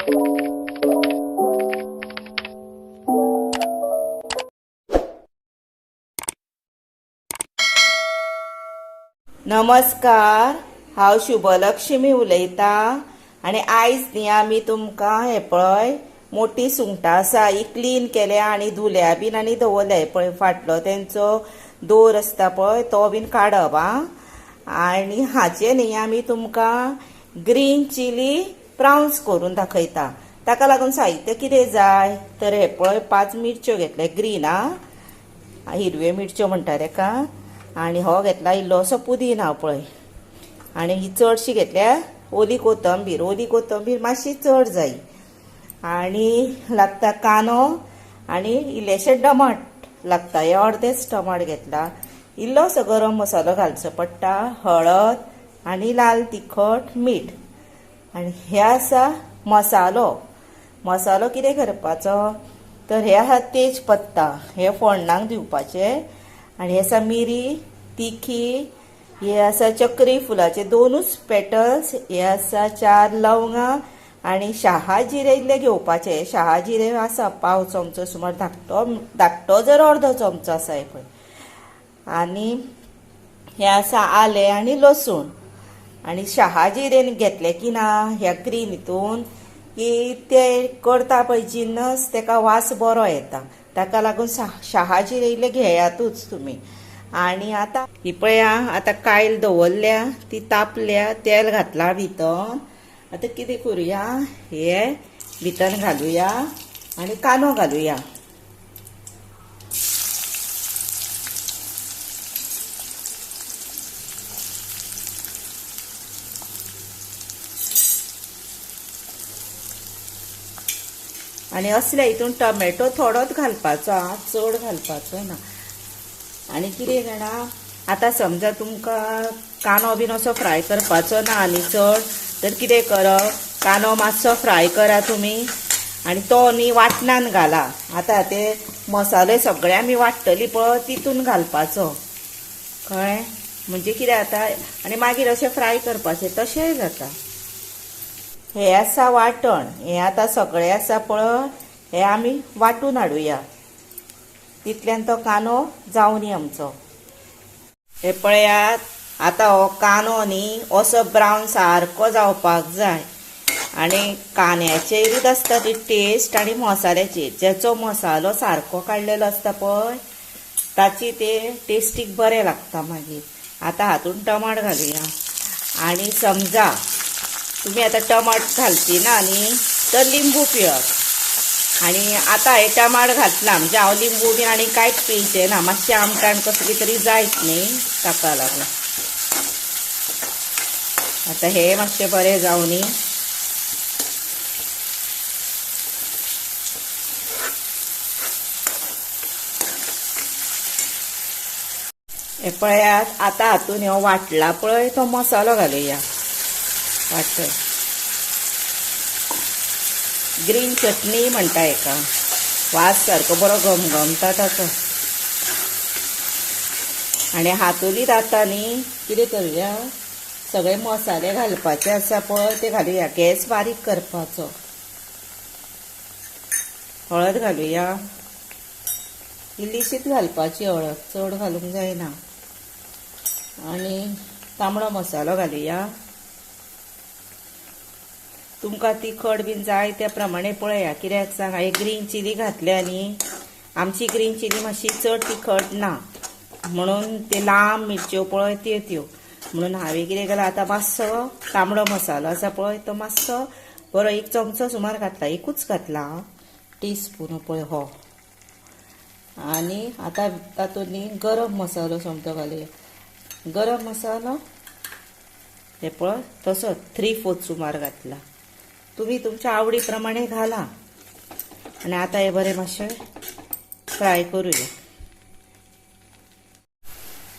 नमस्कार, हांव शुभलक्ष्मी उलयतां आनी आयज न्ही आमी तुमकां हे पळय मोटी सुंगटां आसा ही क्लीन केल्या आनी धुल्या बीन आनी दवरल्या. पळय फाटलो तेंचो दोर आसता पळय तो बीन काडप आं. आनी हाचे न्ही आमी तुमकां ग्रीन चिली प्राउन्स करून दाखयता. ताका लागून साहित्य कितें जाय तर हे पळय 5 मिरच्यो घेतले ग्रीन आं, हिरव्यो मिरच्यो म्हणटा तेका. आनी हो घेतला इल्लोसो पुदिना पळय. आनी ही चडशी घेतल्या ओली कोथंबीर, ओली कोथंबीर मातशी चड जाय. आनी लागता कांदो आनी इल्लेशें टमाट लागता, हे अर्देच टमाट घेतला. इल्लोसो गरम मसालो घालचो पडटा, हळद आनी लाल तिखट मीठ. आनी हे आसा मसालो. मसालो कितें करपाचो तर हे आसा तेज पत्ता, हे फोण्णाक दिवपाचे. आनी हे आसा मिरी तिखी, हे आसा चक्री फुलाचे 2 पेटल्स, हे आसा 4 लवंगां आनी शहा जिरे इल्ले घेवपाचे. शहा जिरे आसा पाव चमचो सुमार, धाकटो धाकटो जर अर्दो चमचो आसा हे पळय. आनी हे आसा आलें आनी लसूण. आनी शहा जिरे घेतले की ना ह्या ग्रीन हितून की ते करता पळय जिन्नस तेका वास बरो येता, ताका लागून शहा जिरे इल्ले घेयातूच तुमी. आनी आतां ही पळया आतां कायल दवरल्या ती तापल्या, तेल घातला भितर. आतां कितें करुया, हे भितर घालुया आनी कांदो घालुया. आनी असल्या हितून टोमॅटो थोडोच घालपाचो आं, चड घालपाचो ना. आनी कितें जाणा, आतां समजा तुमकां कांदो बीन असो फ्राय करपाचो ना आनी चड, तर कितें करप, कांदो मातसो फ्राय करा तुमी आनी तो न्ही वाटणान घाला. आतां ते मसाले सगळे आमी वांट्टली पळय तितून घालपाचो, कळ्ळें? म्हणजे कितें जाता आनी मागीर अशें फ्राय करपाचें तशेंय जाता. हे आसा वांटण, हे आतां सगळें आसा पळय हे आमी वांटून हाडुया, तितल्यान तो कांदो जावनी आमचो. हे पळयात आतां हो कांदो न्ही असो ब्रावन सारको जावपाक जाय. आनी कांद्याचेरूच आसता ती टेस्ट आनी मसाल्याचेर, ज्याचो मसालो सारको काडलेलो आसता पळय ताची ते टेस्टीक बरें लागता. मागीर आतां हातून टमाट घालुया. आनी समजा तुमी आतां टमाट घालची ना न्ही तर लिंबू पिळप. आनी आतां हे टमाट घातला म्हणजे हांव लिंबू बी आनी कांयच पिळचें ना, मातशें आमटाण कसली तरी जायत न्ही ताका लागून. आतां हे मातशें बरें जावं न्ही. हे पळयात आतां हातून हो वांटला पळय तो मसालो घालुया. वांटल ग्रीन चटणी म्हणटा हेका, वास सारको बरो घमघमता ताचो. आनी हातूंत आतां न्ही कितें करुया, सगळे मसाले घालपाचे आसा पळय ते घालुया. गॅस बारीक करपाचो, हळद घालुया, इल्लीशीच घालपाची हळद, चड घालूंक जायना. आनी तांबडो मसालो घालुया. तुमकां तिखट बीन जाय त्या प्रमाणे पळया, कित्याक सांग हांवें ग्रीन चिली घातल्या न्ही, आमची ग्रीन चिली मातशी चड तिखट ना म्हणून ते लांब मिरच्यो पळय त्यो त्यो म्हणून हांवें कितें केलां, आतां मातसो तांबडो मसालो आसा पळय तो मातसो बरो 1 चमचो सुमार घातला, एकूच घातला टीस्पून पळय हो. आनी आतां तातूंत न्ही गरम मसालो सोमतो घालुया. गरम मसालो हे पळय तसो 3/4 सुमार घातला, तुमी तुमच्या आवडी प्रमाणे घाला. आनी आतां हे बरें मातशें फ्राय करुया.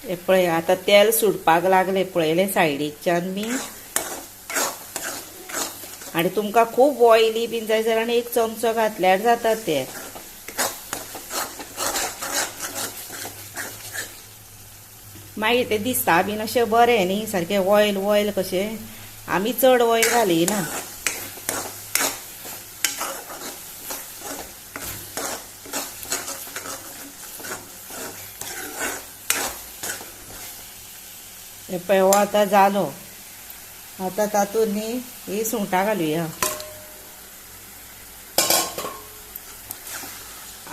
हे पळय आतां तेल सुटपाक लागलें पळयलें सायडीच्यान मी. आनी तुमकां खूब ऑयली बीन जाय जाल्यार आनी 1 चमचो घातल्यार जाता तेल. मागीर ते दिसता बीन अशें बरें न्ही, सारकें ऑयल ऑयल कशें, आमी चड ऑयल घालिना. पळय हो आतां जालो. आतां तातूंत न्ही ही सुंगटां घालुया.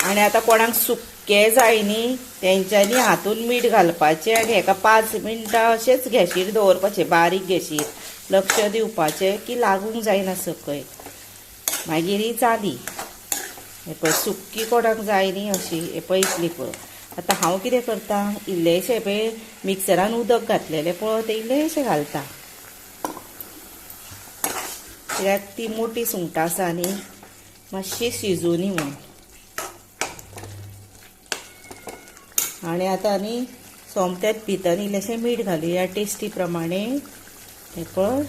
आनी आतां कोणाक सुकें जाय न्ही तेंच्यांनी हातून मीठ घालपाचें आनी हेका 5 मिनटां अशेंच गॅशीर दवरपाचें, बारीक गॅशीर. लक्ष दिवपाचें की लागूंक जायना सकयल. मागीर ही जाली. हें पळय सुकी कोणाक जाय न्ही अशी, हें पळय इतली पुरो. आतां हांव कितें करता, इल्लेशें पळय मिक्सरान उदक घातलेलें पळय तें इल्लेशें घालता, कित्याक ती मोटी सुंगटां आसा न्ही मातशी शिजूनी म्हूण. आनी आतां न्ही सोमतेंच भितर इल्लेशें मीठ घालुया टेस्टी प्रमाणे. हें पळय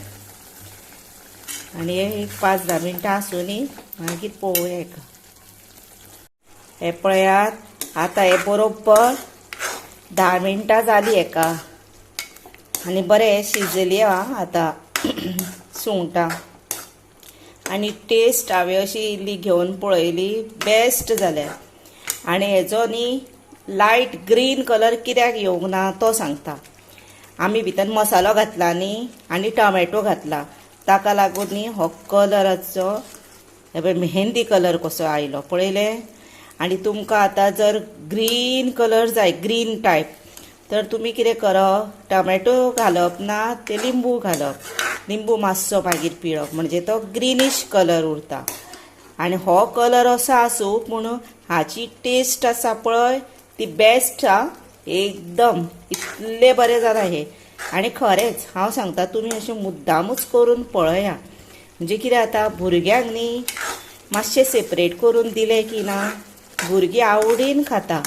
आनी हे एक 5-10 मिनटां आसूनी मागीर पळोवया हेका. हें पळयात आतां हें बरोबर 10 मिनटां जाली हेका आनी बरें शिजली आतां सुंगटां. आनी टेस्ट हांवें अशी इल्ली घेवन पळयली, बेस्ट जाल्या. आनी हेजो न्ही लायट ग्रीन कलर कित्याक येवंक ना तो सांगता. आमी भितर मसालो घातला न्ही आनी टोमॅटो घातला, ताका लागून न्ही हो कलराचो हे पळय मेहंदी कलर कसो आयलो पळयलें. आनी तुमकां आतां जर ग्रीन कलर जाय, ग्रीन टायप, तर तुमी कितें करप, टोमॅटो घालप ना ते लिंबू घालप, लिंबू मातसो मागीर पिळप, म्हणजे तो ग्रिनीश कलर उरता. आनी हो कलर असो आसूं पूण हाची टेस्ट आसा पळय ती बेस्ट आ, एकदम इतलें बरें जालां हें. आनी खरेंच हांव सांगता तुमी अशें मुद्दामूच करून पळया. म्हणजे कितें जाता भुरग्यांक न्ही मातशें सेपरेट करून दिलें की ना भुरगीं आवडीन खाता.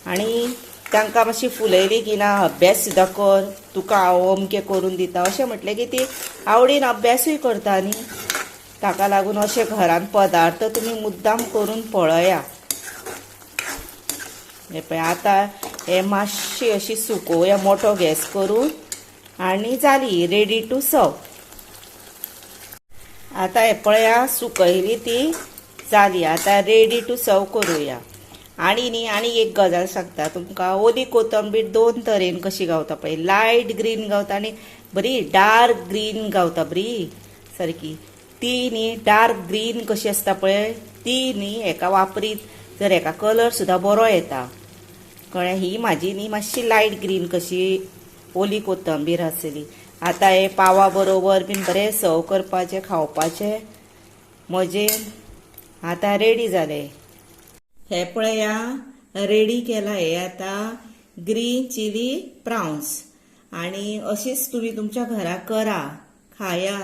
आनी तांकां मातशी फुलयली की ना अभ्यास सुद्दां कर, तुका हांव अमकें करून दिता अशें म्हटलें की ती आवडीन अभ्यासूय करता न्ही. ताका लागून अशें घरान पदार्थ तुमी मुद्दाम करून पळया. हें पळय आतां हें मातशी अशी सुकोवया मोठो गॅस करून आनी जाली रेडी टू सर्व. आतां हें पळया सुकयली ती जाली, आतां रेडी टू सर्व करुया. आनी न्ही आनी एक गजाल सांगता तुमकां, ओली कोथंबीर 2 तरेन कशी गावता पळय, लायट ग्रीन गावता आनी बरी डार्क ग्रीन गावता, बरी सारकी. ती न्ही डार्क ग्रीन कशी आसता पळय ती न्ही हेका वापरीत जर हेका कलर सुद्दां बरो येता, कळ्ळें. ही म्हाजी न्ही मातशी लायट ग्रीन कशी ओली कोथंबीर आसली. आतां हे पावा बरोबर बीन बरें सर्व करपाचें, खावपाचें मजेन. आतां रेडी जालें. हे पळया रेडी केला हे आतां ग्रीन चिली प्राउन्स. आनी अशीच तुमी तुमच्या घरा करा, खाया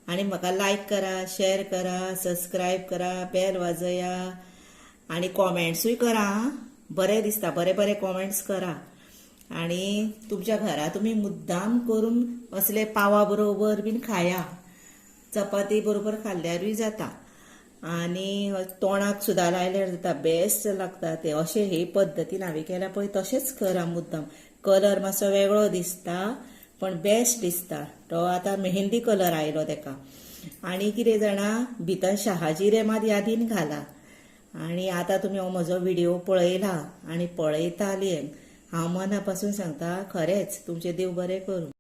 आनी म्हाका लायक करा, शेअर करा, सबस्क्रायब करा, बेल वाजया आनी कॉमेंट्सूय करा. बरें दिसता, बरे बरे कॉमेंट्स करा. आनी तुमच्या घरा तुमी मुद्दाम करून असले पावा बरोबर बीन खाया, चपाती बरोबर खाल्ल्यारूय जाता आनी तोंडाक सुद्दां लायल्यार जाता, बेस्ट लागता ते. अशें हे पद्दतीन हांवें केल्या पळय तशेंच करा मुद्दाम. कलर मातसो वेगळो दिसता पण बेस्ट दिसता तो. आतां मेहंदी कलर आयलो तेका. आनी कितें जाणा, भितर शहाजिरे मात यादीन घाला. आनी आतां तुमी हो म्हजो व्हिडिओ पळयला आनी पळयताली, हांव मना पासून सांगता खरेंच तुमचें देव बरें करूं.